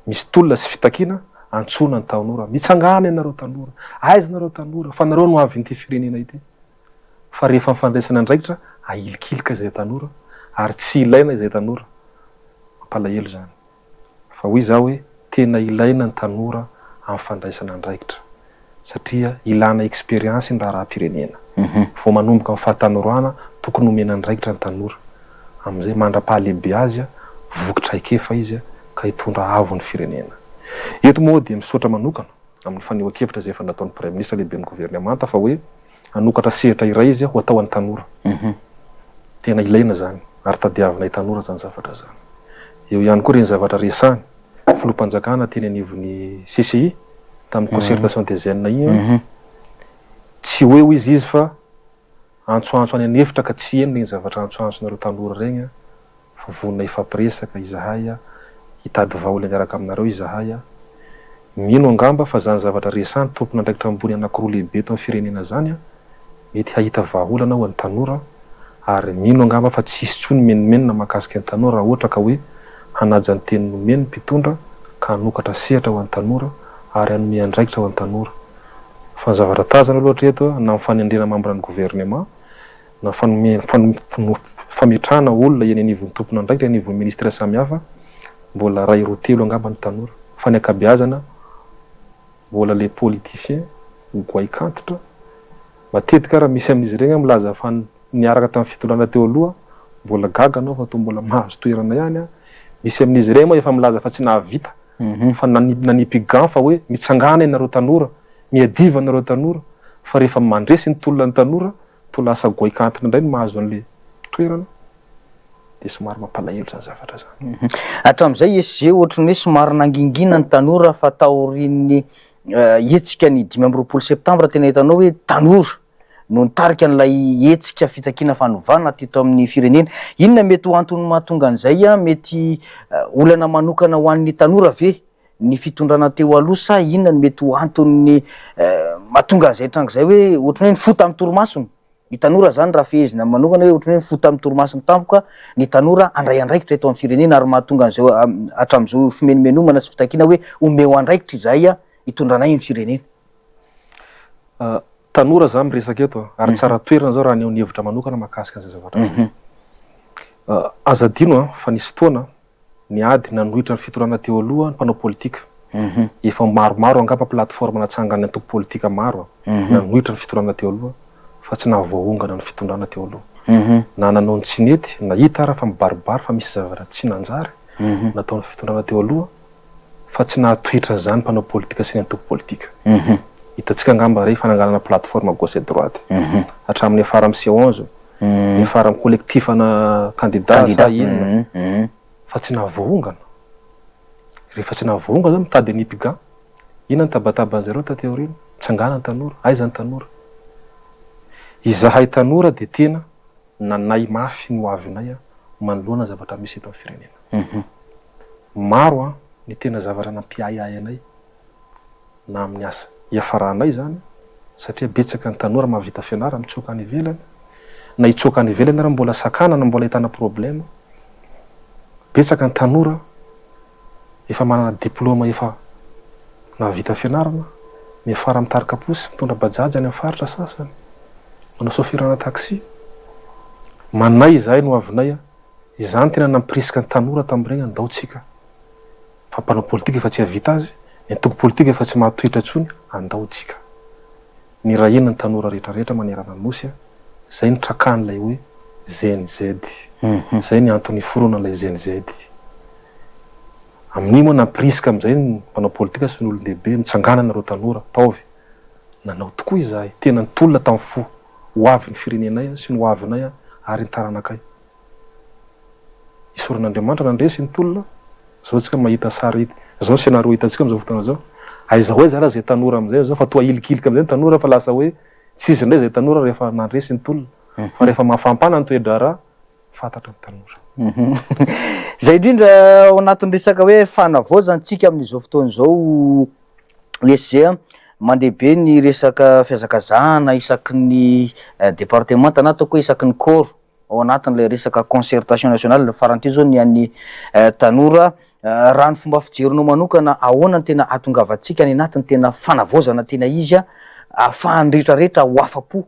misy tolona sy fitakiana, antsoina ny tanora, mitsangàna ianareo tanora, aiza nareo tanora fa nareo no hoavin'ity firenena ity. Fa rehefa amin'ny fandraisana andraikitra, ahilikilika izay tanora ary tsy ilaina izay tanora. Mampalahelo izany. Fa hoy izaho hoe tena ilaina ny tanora amin'ny fandraisana andraikitra satria ilana expérience ny raharaham-pirenena. Vao manomboka amin'ny fahatanorana tokony omena andraikitra ny tanora. Amin'izay mandra-pahalehibe azy voky traikefa izy ka hitondra avo ny firenena. Eto moa dia misaotra manokana amin'ny fanehoan-kevitra izay efa nataon'ny Praiminisitra lehiben'ny governemanta fa hoe Hanokatra sehatra iray izy ho atao an'ny tanora. Tena ilaina izany ary tadiavinay tanora izany zavatra izany. Eo ihany koa ireny zavatra resahiny filoham-panjakana teny anivon'ny CCI tamin'ny concertation des jeunes iny hoe tsy hoe hoy izy izy fa antsoantso any an'efitra ka tsy heno ireny zavatra antsoantsonareo tanora ireny fa vonona hifampiresaka izahay, hitady vahaolana miaraka aminareo izahay. Mino angamba fa zany zavatra resahan tompon'andraikitra ambony anakiroa lehibe eto amin'ny firenena zany mety hahita vahaolana ho an'ny tanora ary mino angamba fa tsy hisy intsony menomenona mahakasika ny tanora raha ohatra ka hoe hanaja ny teny nomeny ny mpitondra ka hanokatra sehatra ho an'ny tanora ary hanome andraikitra ho an'ny tanora. Fa ny zavatra tazana aloha hatreto na amin'ny fanendrena mambran'ny gouvernement na fametrahana olona eny anivon'ny tompon'andraikitra eny anivon'ny ministera samihafa, mbola iray roa telo angamba ny tanora, fa ny ankabeazana mbola les politiciens goaik'antitra, matetika ary misy amin'izy ireny milaza fa niaraka tamin'ny fitondrana teo aloha, mbola gaga anao fa toa mbola mahazo toerana ihany an, misy amin'izy ireny moa efa milaza fa tsy nahavita fa nanipy gant fa hoe mitsangàna ianareo tanora, miadiva ianareo tanora, fa rehefa mandresy ny tolona ny tanora Toa lasa goaik'antitra indray ny mahazo an'ilay toerana dia somary mampalahelo izany zavatra izany. Hatramin'izay SG ohatry ny hoe somary nangingina ny tanora fa taorian'ny hetsika ny 25 septambra tena hitanao hoe tanora no nitarika an'ilay hetsika fitakiana fanovana teto amin'ny firenena. Inona mety ho antony mahatonga an'izay? Mety olana manokana ho an'ny tanora ve ny fitondrana teo aloha sa inona no mety ho anton'ny mahatonga an'izay tranga izay hoe ohatran'ny hoe nifoha tamin'ny torimasony ny tanora zany raha fehezina manokana hoe ohatran'ny hoe nifoha tamin'ny torimasony tampoka ny tanora handray andraikitra eto amin'ny firenena ary mahatonga an'izao hatramin'izao fimenomenomana sy fitakiana hoe omeo andraikitra izahay hitondranay ny firenena. Tanora za miresaka eto ary tsara toerana zao raha haneho ny hevitra manokana mahakasika an'izay zavatra izay. Aza adino fa nisy fotoana Niady nanohitra ny fitondrana teo aloha ny mpanao politika. Efa maromaro angamba plateforme natsangan'ny antoko politika maro nanohitra ny fitondrana teo aloha fa tsy nahavoaongana ny fitondrana teo aloha. Na nanao ny tsy nety, nahita ara fa mibaribary fa misy zavatra tsy nanjary nataon'ny fitondrana teo aloha fa tsy nahatohitra an'izany mpanao politika sy ny antoko politika. Hitantsika angamba re fananganana plateforme gauche et droite hatramin'ny afara amin'ny C onze. Miafara amin'ny collectif ana candidat sa inona. Fa tsy nahavoaongana. Rehefa tsy nahavoaongana zany mitady an'i Ipiga. Inona ny tabataban-jareo taty aoriana? Mitsangàna ny tanora. Aiza ny tanora? Izahay tanora dia tena nanahy mafy ny ho avinay manoloana ny zavatra misy eto amin'ny firenena. Maro ny tena zavatra nampiahiahy anay na amin'ny asa hiafaranay izany satria betsaka ny tanora mahavita fianarana mitsoaka any ivelany, na hitsoaka any ivelany ary mbola sakanana, mbola ahitana problème. Betsaka ny tanora efa manana diplôme efa nahavita fianarana, miafara mitarika posy, mitondra bajaj any amin'ny faritra sasany, manao saoferana taxi. Manay izahay no avinay, izany tena nampirisika ny tanora tamin'ireny andao tsika fa mpanao politika efa tsy hahavita azy, ny antoko politika efa tsy mahatohitra intsony, andao tsika. Nirahina ny tanora rehetra rehetra manerana ny Nosy, zay ny trakan'ilay hoe Gen Z. Zay ny antony iforonan'ilay Gen Z. Amin'iny moa nampirisika amin'izay ny mpanao politika sy ny olon-dehibe, mitsangàna nareo tanora, taovy. Nanao tokoa izahay, tena nitolona tamin'ny fo, ho avin'ny firenenay sy ny ho avinay ary ny taranakay. Isaorana Andriamanitra nandresy ny tolona, zao tsika mahita sary zao scenario hitantsika amizao fotoana zao, aiza ho aiza ara zay tanora amizay zao fa toa ahilikilika amizay ny tanora fa lasa hoe tsy izy indray zay tanora rehefa nandresy ny tolona fa rehefa mafampana ny toe-draharaha fantatra ny tanora. Zay indrindra ao anatin'ny resaka hoe fanavaozana tsika amin'izao fotoana izao ESG a, mandeha be ny resaka fihazakazahana isaky ny departemanta na ataoko hoe isaky ny corps ao anatin'ilay resaka concertation nationale, farany teo zao ny an'ny tanora, raha ny fomba fijerinao manokana ahoana no tena ahatongavantsika any anatin'ny tena fanavaozana tena izy ahafahan'ny rehetra rehetra ho afa-po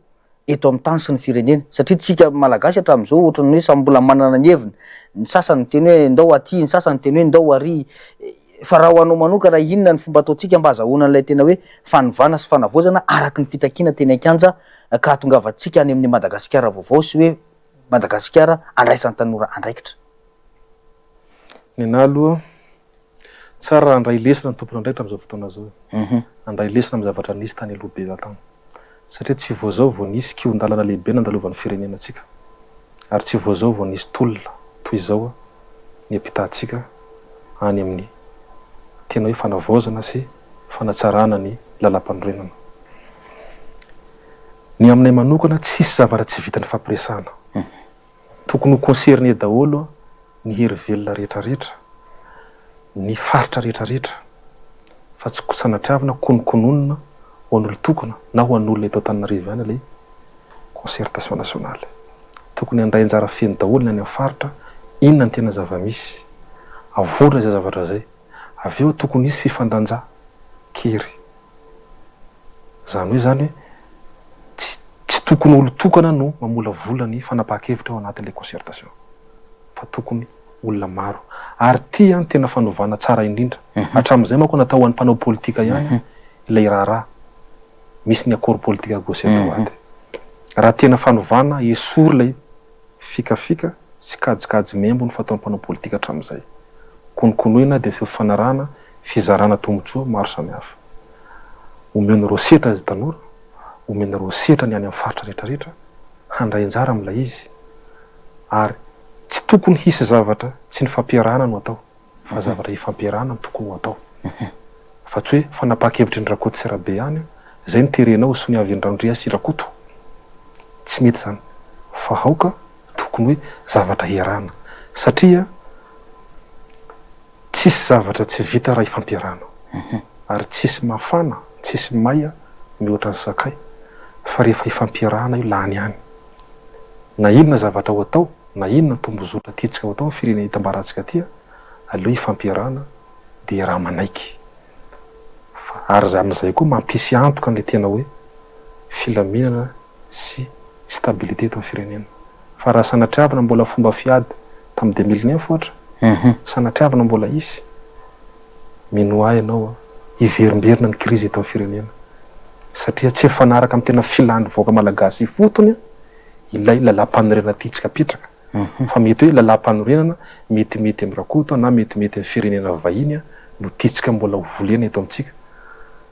eto amin'ny tany sy ny firenena, satria tsika malagasy hatramin'izao ohatran'ny hoe samy mbola manana ny heviny, ny sasany miteny hoe ndao aty, ny sasany miteny hoe ndao ary, fa raha ho anao manokana inona ny fomba ataontsika mba azahoana an'ilay tena hoe fanovana sy fanavaozana araka ny fitakiana teny an-kianja ka hahatongavantsika any amin'ny Madagasikara vaovao sy hoe Madagasikara andraisan'ny tanora andraikitra. Nenah aloha, tsara raha handray lesona ny tompon'andraikitra amin'izao fotoana izao e. Handray lesona amin'ny zavatra nisy tany aloha be tany. Satria tsy vao izao vao nisy kihon-dalana lehibe nandalovan'ny firenenantsika. Ary tsy vao izao vao nisy tolona toy izao niampitahantsika any amin'ny tena hoe fanavaozana sy fanatsarana ny lalampanorenana. Ny aminay manokana tsisy zavatra tsy vitan'ny fampiresahana. Tokony ho concerné daholo ny hery velona rehetra rehetra, ny faritra rehetra rehetra fa tsy sanatriavina konokononina ho an'olon-tokana na ho an'olona eto Antananarivo ihany ilay concertation nationale. Tokony handray anjara feno daholo ny any amin'ny faritra, inona ny tena zava-misy, avondrona izay zavatra izay. Avy eo tokony hisy fifandanja kery. Izany hoe izany hoe tsy tsy tokony olon-tokana no mamolavola ny fanapahan-kevitra ao anatin'ilay concertation fa tokony olona maro. Ary ity an tena fanovana tsara indrindra. Hatramin'izay manko natao ho an'ny mpanao politika ihany ilay raharaha misy ny accord politique à gauche et à droite. Raha tena fanovana esory ilay Fikafika sy kajikajy membo no fataon'ny mpanao politika hatramin'izay. Konokonoina dia fifanarahana fizarana tombontsoa maro samihafa. Omenareo setra izy tanora, omenareo setra ny any amin'ny faritra rehetra rehetra handray anjara amin'ilay izy ary tsy tokony hisy zavatra tsy nifampiarahana no atao. fa zavatra ifampiarahana no tokony ho atao fa tsy hoe fanapahan-kevitry ny Rakoto sy Rabe ihany izay no terenao ho soniavin'i Randria sy Rakoto. Tsy mety izany fa aoka tokony hoe zavatra iarahana satria tsisy zavatra tsy vita raha ifampiarahana ary tsisy mafana tsisy may mihoatra ny sakay fa rehefa ifampiarahana io lany ihany na inona zavatra ho atao Na inona tombozotra tiantsika ho atao amin'ny firenena itambarantsika aty aleo ifampiarahana dia iaraha manaiky fa ary amin'izay koa mampisy antoka an'ilay tena hoe filaminana sy stabilité eto amin'ny firenena fa raha sanatriavina mbola fomba fiady tamin'ny 2009 ohatra sanatriavina mbola hisy minoa ahy ianao hiverimberina ny krizy eto amin'ny firenena satria tsy mifanaraka amin'ny tena filan'ny vahoaka malagasy ifotony ilay lalàmpanorenana tiantsika apetraka fa mety hoe lalàmpanorenana metimety amin'i Rakoto na metimety amin'ny firenena vahiny no tiantsika mbola ho volena eto amintsika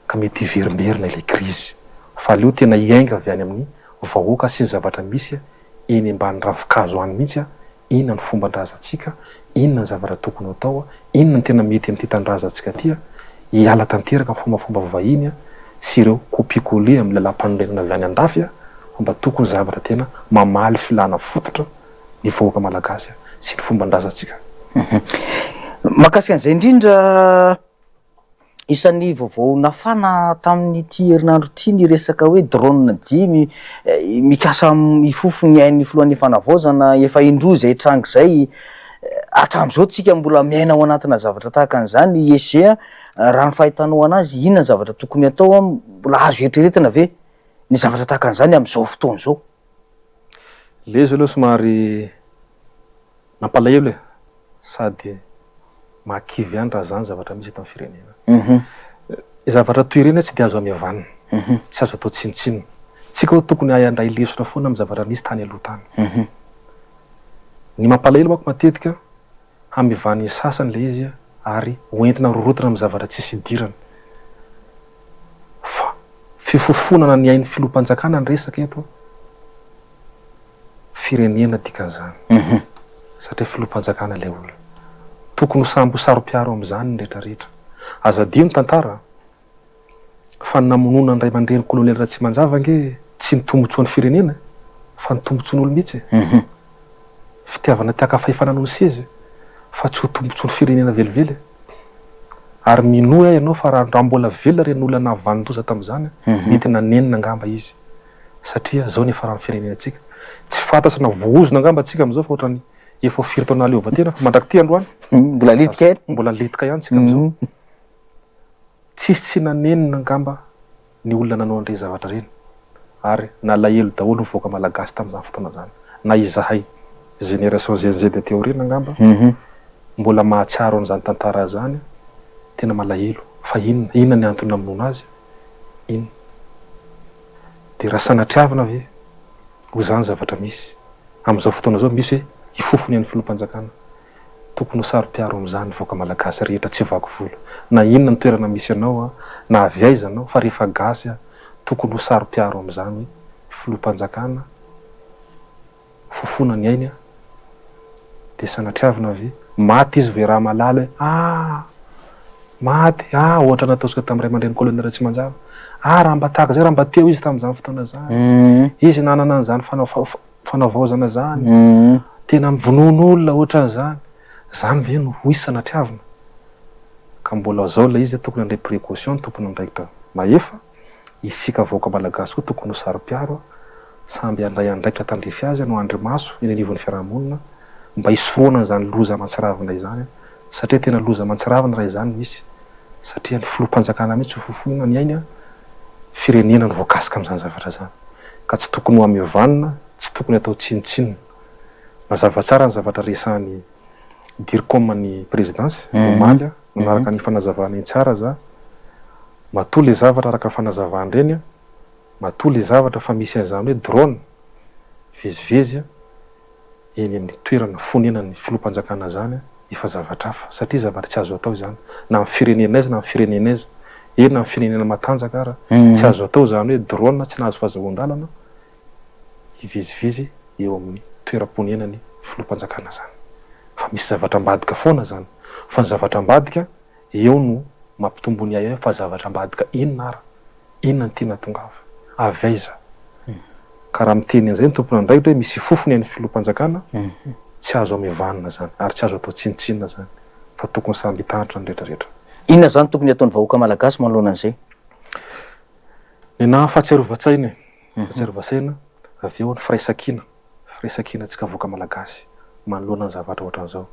ka mety hiverimberina ilay krizy fa aleo tena hiainga avy any amin'ny vahoaka sy ny zavatra misy. eny ambany ravinkazo any mihitsy inona ny fomban-drazantsika, inona ny zavatra tokony ho atao, inona ny tena mety amin'ity tanindrazantsika ity, hiala tanteraka ny fombafomba vahiny sy ireo copie-coller amin'ny lalàmpanorenana avy any andafy fa mba tokony zavatra tena mamaly filàna fototra ny vahoaka malagasy sy ny fomban-drazantsika. Mahakasika an'izay indrindra, Isan'ny vaovao nafana tamin'ity herinandro ity ny resaka hoe drone 5 mikasa hifofo ny ain'ny filohan'ny fanavaozana, efa indroa izay tranga izay, hatramin'izao tsika mbola miaina ao anatina zavatra tahaka an'izany, ISG raha ny fahitanao anazy inona ny zavatra tokony atao, mbola azo eritreretina ve ny zavatra tahaka an'izany amin'izao fotoana izao? Le izy aloha somary Mampalahelo e! Sady mahakivy ihany raha zany zavatra misy eto amin'ny firenena. Zavatra toy ireny tsy dia azo amevanina, tsy azo atao tsinontsinona. Tsika ho'a tokony hahay handray lesona foana amin'ny zavatra nisy tany aloha tany. Ny mampalahelo manko matetika hamevan'ny sasany ilay izy ary hoentina rorotina amin'ny zavatra tsisy idirany. Fa fifofonana ny ain'ny filoham-panjakana ny resaka eto. Firenena dikan'izany. Satria filoham-panjakana ilay olona. Tokony ho samby ho saro-piaro amin'izany ny rehetra rehetra. Aza adino ny tantara fa ny namonoana ny ray aman-dreny Kolonely Ratsimandrava ange tsy ny tombotsoan'ny firenena e, fa ny tombotsoan'olo mihitsy e. Fitiavana te haka fahefana noho ny seza e, fa tsy ho tombotsoan'ny firenena velively e. Ary minoa ahy ianao fa raha mbola velona ireny olona nahavanon-doza tamin'izany, mety nanenina angamba izy. satria zao ny hiafaran'ny firenenantsika. Tsy fantatra na voahozona angamba tsika amin'izao fa ohatran'ny efa ho firy taona nahaleovantena fa mandrak'ity androany Mbola letika ihany. Mbola letika ihany tsika amin'izao. Tsisy tsy nanenina angamba ny olona nanao an'ireny zavatra ireny ary nalahelo daholo ny vahoaka malagasy tamin'izany fotoana izany. Na izahay génération Gen Z aty aoriana angamba mbola mahatsiaro an'izany tantara izany, tena malahelo fa inona, inona ny antony namonoana azy? Inona? Dia raha sanatriavina ve ho izany zavatra misy amin'izao fotoana izao, misy hoe hifofo ny an'ny filoham-panjakana. Tokony ho saro-piaro amin'izany ny vahoaka malagasy rehetra tsy vaky volo. Na inona ny toerana misy anao na avy aiza anao fa rehefa gasy tokony ho saro-piaro amin'izany hoe filoham-panjakana fofona ny ainy dia sanatriavina ve maty izy ve ramalala hoe ah! Maty ah! Ohatra nataontsika tamin'ny ray aman-dreny colonel Ratsimanjava ah! Raha mba tahaka izay raha mba teo izy tamin'izany fotoana izany izy nanana an'izany fanavaozana izany tena mivonono olona ohatran'izany izany ve no ho izy sanatriavina ka mbola zao ilay izy tokony handray précaution ny tompon'andraikitra mahefa Isika vahoaka malagasy koa tokony ho saro-piaro, samby handray andraikitra tandrify azy no andrimaso eny anivon'ny fiarahamonina mba hisorohana an'izany loza aman-tsiravina izany satria tena loza aman-tsiravina raha izany no hisy satria ny filoham-panjakana mihitsy ho fofoina ny ainy, firenena no voakasika amin'izany zavatra izany ka tsy tokony ho hamevanina, tsy tokony hatao tsinontsinona. Mazava tsara ny zavatra resahan'ny Dircom ny prezidansy omaly, nanaraka ny fanazavana iny tsara za. Matoa le zavatra araka ny fanazavany ireny an, matoa le zavatra fa misy an'izany hoe drone mivezivezy eny amin'ny toerana fonenan'ny filoham-panjakana zany an, efa zavatra hafa satria zavatra tsy azo atao izany na amin'ny firenena aiza na amin'ny firenena aiza, eny na amin'ny firenena matanjaka ara tsy azo atao izany hoe drone tsy nahazo fahazahoan-dalana hivezivezy eo amin'ny toeram-ponenan'ny filoham-panjakana zany fa misy zavatra ambadika foana zany fa ny zavatra ambadika Eo no mampitombo ny ahiahy fa zavatra ambadika inona ara? Inona no tiana hatongava? Avy aiza? Ka raha miteny an'izay ny tompon'andraikitra hoe misy fofony an'ny filoham-panjakana, tsy azo amevanina izany ary tsy azo atao tsinontsinona izany fa tokony samby hitandrina ny rehetra rehetra. Inona izany tokony hataon'ny vahoaka malagasy manoloana an'izay? Nenaha fahatsiarovan-tsaina e! Fahatsiarovan-tsaina, avy eo ny firaisankina. Firaisankinantsika vahoaka malagasy manoloana ny zavatra ohatran'izao.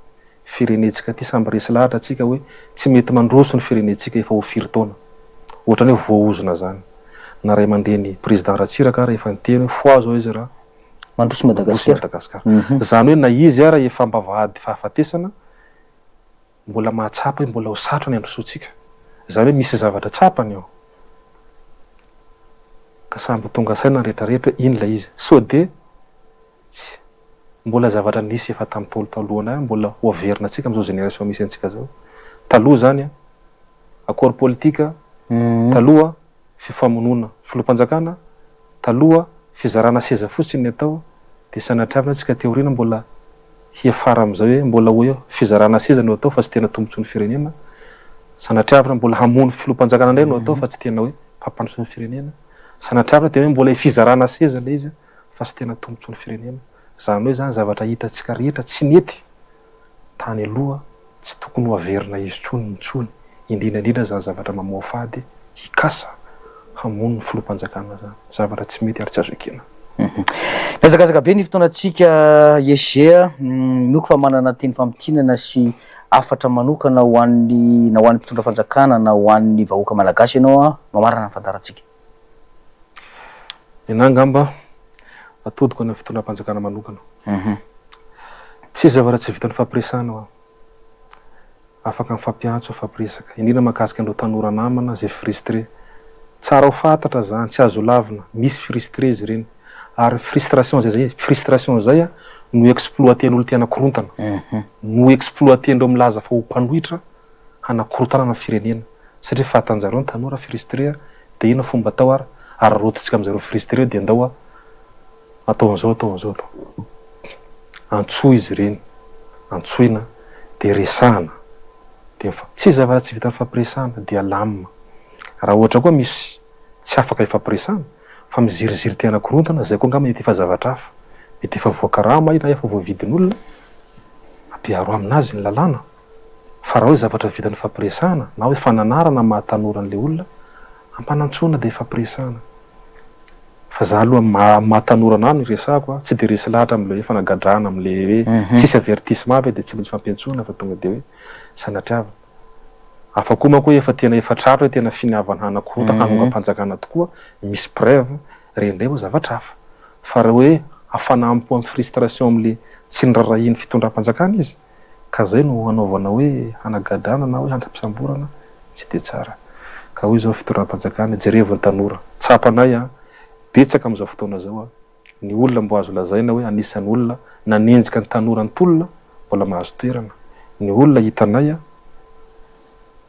Firenentsika ity samby resy lahatra tsika hoe tsy mety mandroso ny firenentsika efa ho firy taona. Ohatrany hoe voaozona zany. Na ray aman-dreny président Ratsiraka ara efa niteny hoe fohazo ao izy raha mandroso Madagasikara. Madagasikara. Zany hoe na izy ara efa ambavahady fahafatesana mbola mahatsapa hoe mbola ho sarotra ny handrosoantsika. Izany hoe misy zavatra tsapany ao. Ka samby ho tonga saina ny rehetra rehetra hoe iny ilay izy. Sao dia tsy mbola zavatra nisy efa tamin'ny Ntaolo talohanay mbola ho averina antsika amin'izao génération misy antsika izao. Taloha izany an, accord politique, taloha fifamonoana filoham-panjakana, taloha fizarana seza fotsiny ny atao. Dia sanatriavina tsika aty aoriana mbola hiafara amin'izay hoe mbola hoe fizarana seza no atao fa tsy tena tombotsoan'ny firenena. Sanatriavina mbola hamono filoham-panjakana indray no atao fa tsy tena hoe fampandrosoana ny firenena. Sanatriavina dia hoe mbola fizarana seza ilay izy fa tsy tena tombotsoan'ny firenena. Izany hoe izany zavatra hitantsika rehetra tsy nety tany aloha tsy tokony ho averina intsony intsony, indrindra indrindra izany zavatra mamoafady hikasa hamono ny filoham-panjakana izany. Zavatra tsy mety ary tsy azo ekena. Mihazakazaka be ny fotoanantsika EG a! Minoako fa manana teny famintinana sy hafatra manokana ho an'ny na ho an'ny mpitondra fanjakana na ho an'ny vahoaka malagasy ianao mamarana ny fandaharantsika. Ny anah angamba atodiko any amin'ny fitondram-panjakana manokana. Tsisy zavatra tsy vitan'ny fampiresahana hoa. Afaka mifampiantso, mifampiresaka. Indrindra mahakasika an'ireo tanora namana izay frustré. Tsara ho fantatra izany, tsy azo lavina, misy frustré izy ireny. Ary frustration izay zay, frustration izay no exploiter-n'olo te hanakorontana. No exploiter-ndreo milaza fa ho mpanohitra hanakorotanana ny firenena. Satria fahatanjareo ny tanora frustré dia inona fomba atao ary araraotintsika amin'zareo frustré dia ndao atao an'izao atao an'izao atao. Antsoy izy ireny, antsoina dia resahana dia mifa, tsisy zavatra tsy vitan'ny fampiresahana dia alamina. Raha ohatra koa misy tsy afaka hifampiresahana fa miziriziry te hanakorontana, zay koa angamba mety efa zavatra hafa, mety efa voakarama na efa voavidin'olona, ampiharo aminazy ny lalàna. Fa raha hoe zavatra vita nifampiresahana na hoe fananarana maha tanora an'ilay olona, ampanantsoina dia ifampiresahana. Fa za aloha amin'ny maha tanora anah no iresahako a, tsy dia resy lahatra amin'ilay hoe fanagadrana amin'ilay hoe tsisy avertissement ve dia tsy maintsy fampiantsoana fa tonga dia hoe sanatriavina. Hafa koa manko hoe efa tena efa tratra hoe tena finiavana hanakorontana hanongam-panjakana tokoa, misy preuve, ireny indray vao zavatra hafa. Fa raha hoe hafanam-po amin'ny frustration amin'ilay tsy nirarahian'ny fitondram-panjakana izy, Ka zay no hanaovana hoe hanagadrana na hoe hanampisamborana tsy dia tsara. Ka hoy izao fitondram-panjakana, jerevo ny tanora. Tsapanay an, betsaka amin'izao fotoana izao an, ny olona mbo azo lazaina hoe anisan'ny olona nanenjika ny tanora nitolona mbola mahazo toerana. Ny olona hitanay an,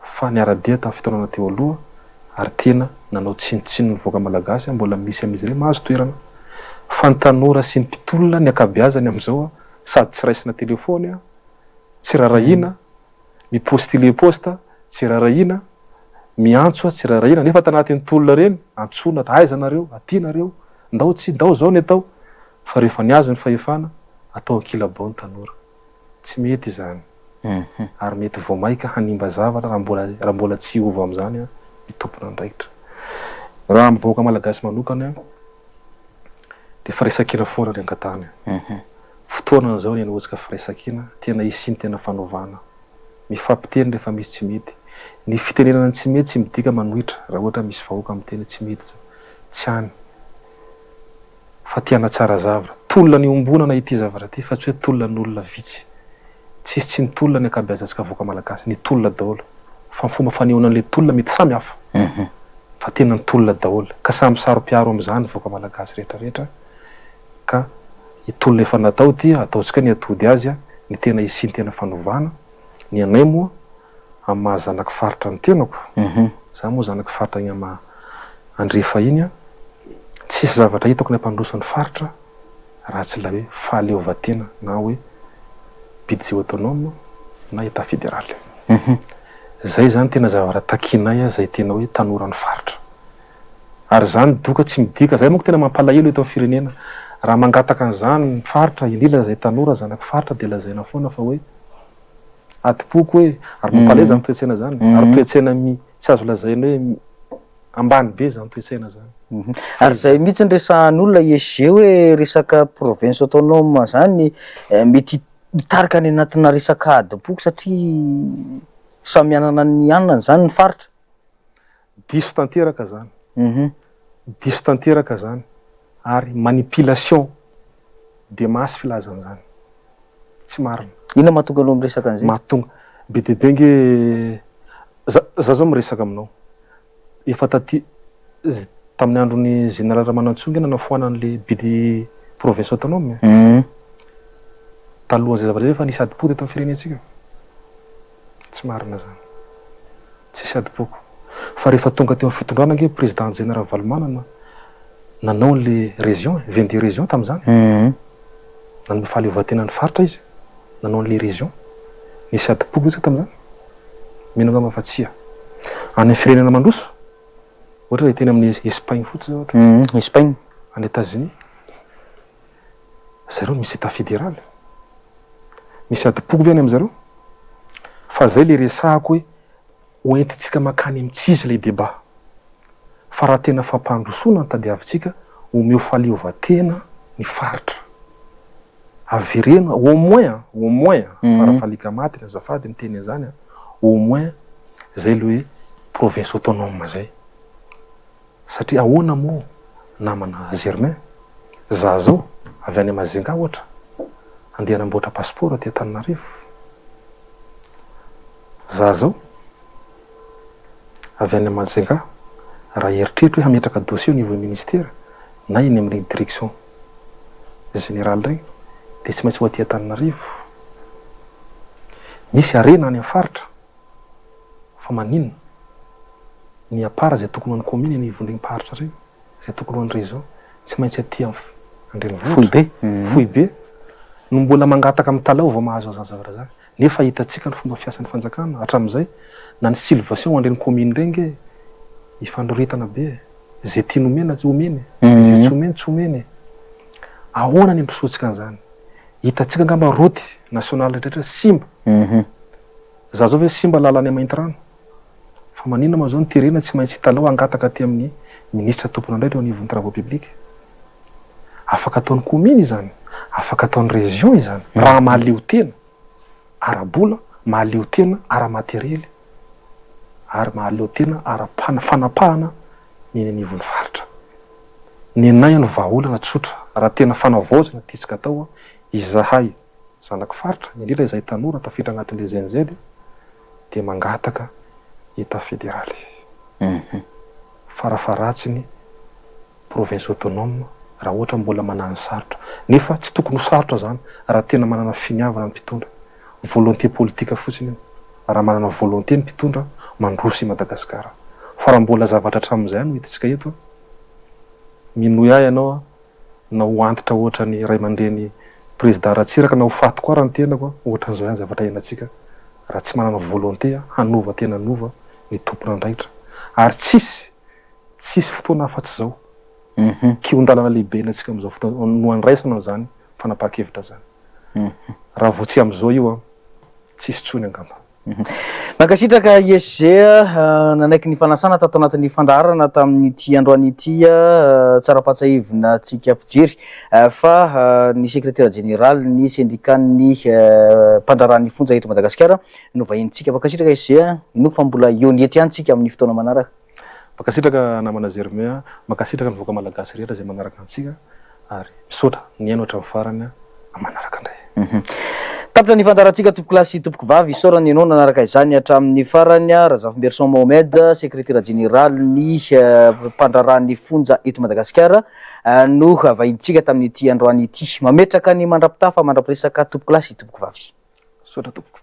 fa niara-dia tamin'ny fitondrana teo aloha ary tena nanao tsinontsinona ny vahoaka malagasy an, mbola misy amin'izy ireny mahazo toerana. Fa ny tanora sy ny mpitolona ny ankabeazany amin'izao an, sady tsy raisina telephone, tsy rarahina, mi-postuler poste, tsy rarahina, miantso, tsy rarahina, nefa tanatin'ny tolona ireny, antsoina, aiza nareo, aty nareo, ndao tsy, ndao zao ny atao, fa rehefa ny azo ny fahefana, atao ankilabao ny tanora. Tsy mety izany, ary mety vao maika hanimba zavatra raha mbola, raha mbola tsy hiova amin'izany ny tompon'andraikitra. Raha amin'ny vahoaka malagasy manokana, dia firaisankina foana ny angatahana e. Fotoana izao ny hanaovantsika firaisankina, tena hisian'ny tena fanovana. Mifampiteny rehefa misy tsy mety. Ny fitenenana ny tsy mety tsy midika manohitra raha ohatra misy vahoaka miteny hoe tsy mety izao. Tsy any. Fa te hanatsara zavatra. Tolona niombonana ity zavatra ity fa tsy hoe tolona an'olona vitsy. Tsisy tsy nitolona ny ankabeazantsika vahoaka malagasy. Nitolona daholo. Fa ny fomba fanehoana an'ilay tolona mety samy hafa. Fa tena nitolona daholo. Ka samy saro-piaro amin'izany ny vahoaka malagasy rehetra rehetra. Ka i tolona efa natao ity, ataontsika ny atody azy, ny tena hisian'ny tena fanovana. Ny anay moa, amin'ny maha zanaky faritra ny tenako, za moa zanaky faritra iny ama andrefa iny an, tsisy zavatra hitako ny hampandroso ny faritra raha tsy ilay hoe fahaleovantena na hoe budget autonome na etat federal. Zay zany tena zavatra takianay zay tena hoe tanoran'ny faritra. Ary zany doka tsy midika, zay manko tena mampalahelo eto amin'ny firenena, raha mangataka an'izany ny faritra, indrindra zay tanora zanaky faritra dia lazaina foana fa hoe adim-poko hoe, ary mampalahelo zany toe-tsaina zany, ary toe-tsaina mi, tsy azo lazaina hoe ambany be zany toe-tsaina zany. Ary zay mihitsy ny resahan'olona ISG hoe resaka province autonome zany mety hitarika any anatina resaka adim-poko satria samy hanana ny anany zany ny faritra. Diso tanteraka zany. Diso tanteraka zany ary manipulation de masse filaza an'izany. Tsy marina. Inona mahatonga anao miresaka an'izay? Mahatonga. Be dia be ange za za zao miresaka aminao. Efa taty tamin'ny andron'ny Général Ramanantsoa ange nanafoana an'le bidy province autonome e. Talohan'izay zavatra izay efa nisy adim-po teto amin'ny firenentsika. Tsy marina zany. Tsisy adim-poko. Fa rehefa tonga teo amin'ny fitondrana ange Président Jena Ravalomanana nanao an'le région e, 22 régions tamin'izany. Nanome fahaleovantena ny faritra izy, nanao an'ilay région. Nisy adim-poko ve sa tamin'izany? Mino angamba fa tsia. Any amin'ny firenena mandroso, ohatra hoe teny amin'ny Espagne fotsiny zao ohatra. Espagne. Any États-Unis, zareo misy état fédéral. Misy adim-poko ve any amin'zareo? Fa zay le resahako hoe ho entintsika mankany amin'ny tsy izy ilay débat. Fa raha tena fampandrosoana no tadiavintsika, omeo fahaleovantena ny faritra. Avereno au moins an, au moins an, farafalika maty azafady miteny an'izany an, au moins zay le hoe province autonome zay. Satria ahoana moa namana Germain, za zao avy any Majunga ohatra, andeha hanamboatra passeport aty Antananarivo, za zao avy any Majunga raha hieritreritra hoe hametraka dossier au niveau ministera na eny amin'ireny direction générale ireny dia tsy maintsy ho aty Antananarivo. Misy harena any amin'ny faritra fa maninona? Ny à part izay tokony ho an'ny commune eny ivondrem-paritra ireny, izay tokony ho an'ny région, tsy maintsy aty an-drenivohitra, Foibe. foibe, no mbola mangataka mitalaho vao mahazo an'izany zavatra izany. Nefa hitantsika ny fomba fiasan'ny fanjakana hatramin'izay, na ny sylvation ho an'ireny commune ireny nge ifandroritana be e! Izay tiany omena omeny e, izay tsy omeny tsy omeny e! Ahoana ny handrosoantsika an'izany? Hitantsika angamba route nationale rehetra rehetra simba. Za zao ve simba lalana any Maintirano? Fa maninona moa zao ny terena tsy maintsy hitalao hangataka aty amin'ny ministra tompon'andraikitra eo anivon'ny travaux publics? Afaka ataon'ny commune izany, afaka ataon'ny région izany raha mahaleo tena ara-bola, mahaleo tena ara-materiely ary mahaleo tena ara-panapahana ny eny anivon'ny faritra. Nenay no vahaolana tsotra raha tena fanavaozana tiantsika atao izahay zanaky faritra, indrindra izahay tanora tafiditra anatin'ilay Gen Z dia mangataka Etat federaly. Farafaharatsiny province autonome raha ohatra mbola manano sarotra. Nefa tsy tokony ho sarotra izany raha tena manana finiavana ny mpitondra. Volonté politique fotsiny io. Raha manana volonté ny mpitondra, mandroso i Madagasikara. Fa raha mbola zavatra hatramin'izay no hitantsika eto, minoy ahy ianao na ho antitra ohatra ny ray aman-dreny Président Ratsiraka na ho faty koa ara ny tenako ohatran'izao ihany zavatra iainantsika raha tsy manana volonté hanova tena hanova ny tompon'andraikitra ary tsisy tsisy fotoana afa-tsy izao kihon-dalana lehibe iainantsika amin'izao fotoana no andraisana an'izany fanapahan-kevitra izany raha vao tsy amin'izao io an tsisy intsony angamba. Mankasitraka ISG nanaiky ny fanasana tato anatin'ny fandaharana tamin'ity androany ity. Tsara-pahatsiahivina antsika mpijery fa ny sekretera jeneralin'ny sendikan'ny mpandraharahan'ny fonja eto Madagasikara no vahinintsika. Mankasitraka ISG, inoako fa mbola eo ny eto ihany tsika amin'ny fotoana manaraka. Mankasitraka namana Germain, mankasitraka ny vahoaka malagasy rehetra izay manaraka antsika. ary misaotra nihaino hatramin'ny farany a manaraka indray. Tapitra ny fandaharantsika tompokolahy sy tompokovavy, isaorana ianao nanaraka izany hatramin'ny farany, Razafimberson Mohamed, sekretera jeneralin'ny mpandraharahan'ny fonja eto Madagasikara no vahintsika tamin'ity androany ity. Mametraka ny mandra-pitafa mandra-piresaka tompokolahy sy tompokovavy. Misaotra tompoko.